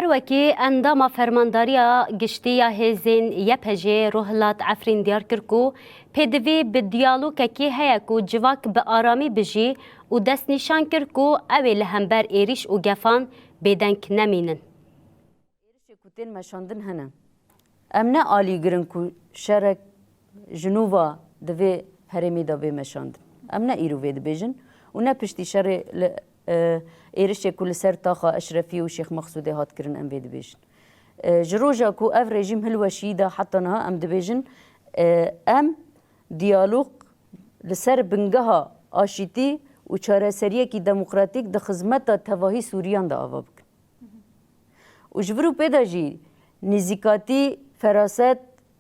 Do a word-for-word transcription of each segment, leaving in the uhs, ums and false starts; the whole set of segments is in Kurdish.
Her wekî endama Fermandariya Giştî ya Hêzên Y P G Rojhilat Efrîn diyar kir ku pêdivî bi diyalogekî heye ku civak bi aramî bijî û destnîşan kir ku ew ê li hember êrîş û gefan bêdeng nemînin. Êrişê ku tên meşandin hene. Em ne alî girin ku şerek ji nû ve di vê herêmê de bê meşandin. Em ne îro vê dibêjin û ne piştî şerê li, e, êrişê ku li ser taxa Eşrefî û Şêx Mexsûdê hat kirin em vê dibêjin. E, ji roja ku ev rejîm hilweşî de heta niha em dibêjin, e, em diyalog li ser bingeha aşîtî û çareseriyekî demokratîk di xizmeta tevahî Sûriyan de ava bikin. Û ji vir û pê de jî nêzîkatî, feraset,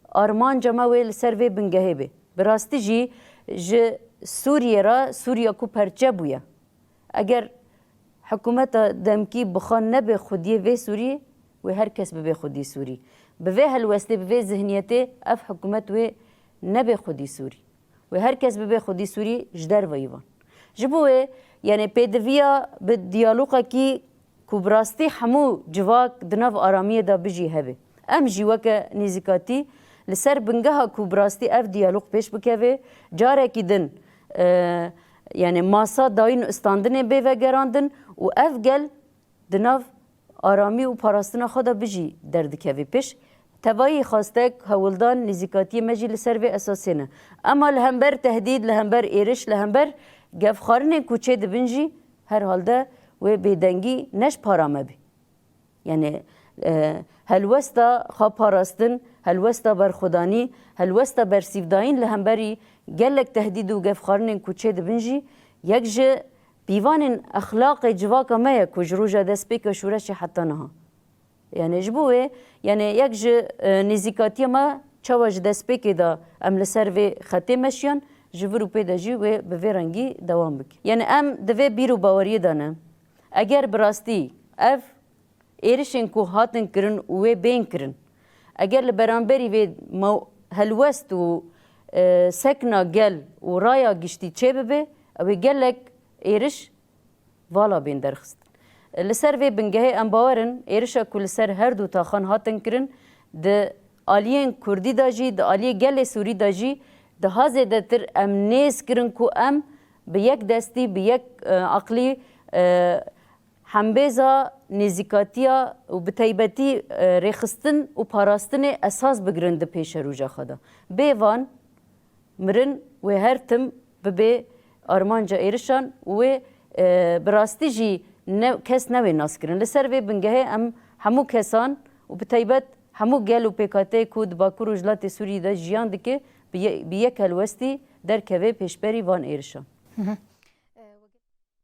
armanca me wê li ser vê bingehê bê. Bi rastî jî ji Sûriyê re Sûriya ku perçe bûye. Eger hikûmeta demkî bixwe nebe xwediyê vê Sûriyê, wê her kes bibe xwedî Sûrî. Bi vê helwestê, bi vê zihniyetê ev hikûmet wê nebe xwedî Sûrî. Wê her kes bibe xwedî Sûrî ji derveyî van. Ji bo wê, yanî pêdiviya bi diyalogekî ku bi rastî hemû civak di nav aramiyê de bijî hebe. Em jî weke nêzîkatî li ser bingeha ku bi rastî ev diyalog pêş bikeve, carekî din, e, yanî masa dayîn û standinê bê vegerandin û ev gel di nav aramî û parastina xwe de bijî derdikeve pêş. Tevayî xwestek, hewldan, nêzîkatiyê me jî li ser vê esasê ne. Ema li hember tehdîd, li hember êriş, li hember gefxwarinên ku çê dibin jî herhalde wê bêdengî ne ji para me bê. Yanî, e, helwesta xweparastin, helwesta berxwedanî, helwesta bersîvdayîn li hemberî gelek tehdîd û gefxwarinên ku çê dibin jî yek ji pîvanên exlaqê civaka me ye ku ji roja destpêka şoreşê heta niha. Yanî ji bo wê, yanî yek ji, e, nêzîkatiya me çawa ji destpêkê de em li ser vê xetê meşiyan, ji vir û pê de jî wê bi vê rengî dewam bike. Yanî em di vê bîr û baweriyê de ne. Eger bi rastî ev êrişên ku hatin kirin û wê bên kirin, eger li beramberî vê mew-, helwest û, e, sekna gel û raya giştî çêbibe, ew ê gelek êriş vala bên derxistin. Li ser vê bingehê em bawer in, êrişa ku li ser her du taxan hatin kirin, di aliyên kurdî de jî, di aliyê gelê sûrî de jî daha zêdetir em nêz kirin ku em bi yek destî, bi yek, e, aqlî, e, hembêza nêzîkatiya û bi taybetî, e, rêxistin û parastinê esas bigirin di pêşeroja xwe de. Bê van, mirin wê her tim bibe armanca êrişan û wê, e, bi rastî jî ne, kes newê naskirin. Li ser vê bingehê em hemû kesan û bi taybet hemû gel û pêkhateyê ku di Bakur û Rojhilatê Sûriyê de jiyan dike, bi ye-, bi yek helwestî derkeve pêşberî van êrişan.